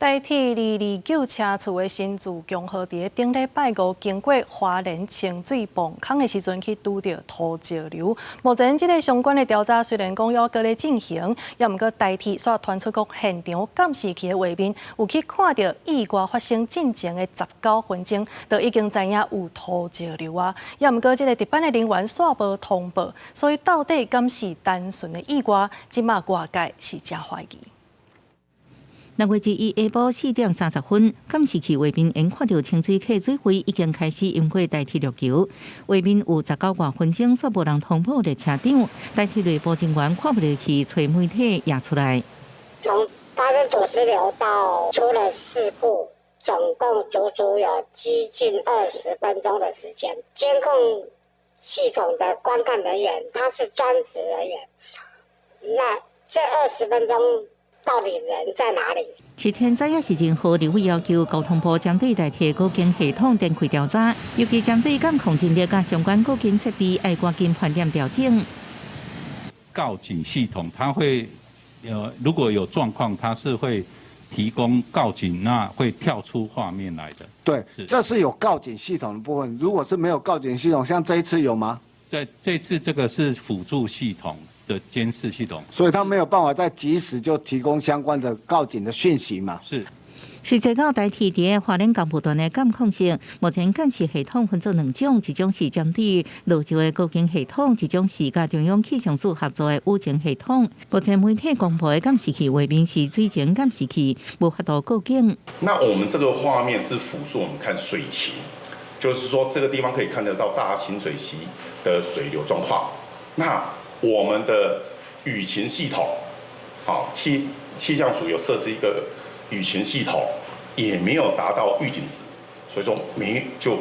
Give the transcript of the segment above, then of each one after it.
台鐵229車次的新自強號佇咧頂禮拜五經過花蓮清水泵孔的時陣，去拄著土石流。目前這個相關的調查雖然講猶閣咧進行，也毋過台鐵煞傳出講現場監視器的畫面有去看著意外發生進前的19分鐘，就已經知影有土石流啊。也毋過這個值班的人員煞無通報，所以到底敢是單純的意外？這馬外界是誠懷疑。6月21下晡4點30分，監視器畫面𪜶看著清水溪水位已經開始淹過台鐵陸橋，畫面有19外分鐘，煞無人通報列車長，台鐵內部人員看不落去，揣媒體攑出來。從發生土石流到出了事故，總共足足有接近20分鐘的時間。監控系統的觀看人員，他是專職人員，那這20分鐘到底人在哪裡？是天災抑是人禍，立委要求交通部針對台鐵告警系統展開調查，尤其針對監控人力佮相關告警設備，愛趕緊盤點調整。告警系統，它會，如果有狀況，它是會提供告警，那會跳出畫面來的。對，這是有告警系統的部分。如果是沒有告警系統，像這一次有嗎？在這次這個是輔助系統的監視系統，所以他沒有辦法在即時就提供相關的告警的訊息嘛？是。實際到台鐵佇花蓮江埔段的監控室，目前監視系統分做兩種，一種是針對落石的告警系統，一種是佮中央氣象署合作的雨情系統。目前媒體公布的監視器畫面是水情監視器，無法度告警。那我們這個畫面是輔助我們看水情，就是說這個地方可以看得到大清水溪的水流狀況。那我們的雨情系統，好，氣象署有設置一個雨情系統，也沒有達到預警值，所以說沒就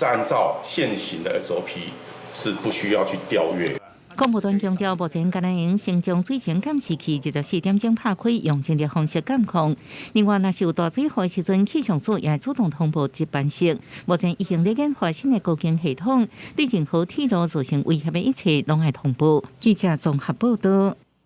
按照現行的 SOP 是不需要去調閱。廣播團強調，目前敢若會先將水情監視器24點鐘拍開，用人力方式監控。另外，若是有大水禍的時陣，氣象署也會主動通報值班室。目前已經咧研發新的告警系統，對任何鐵路造成威脅的一切，攏會通報。記者綜合報道。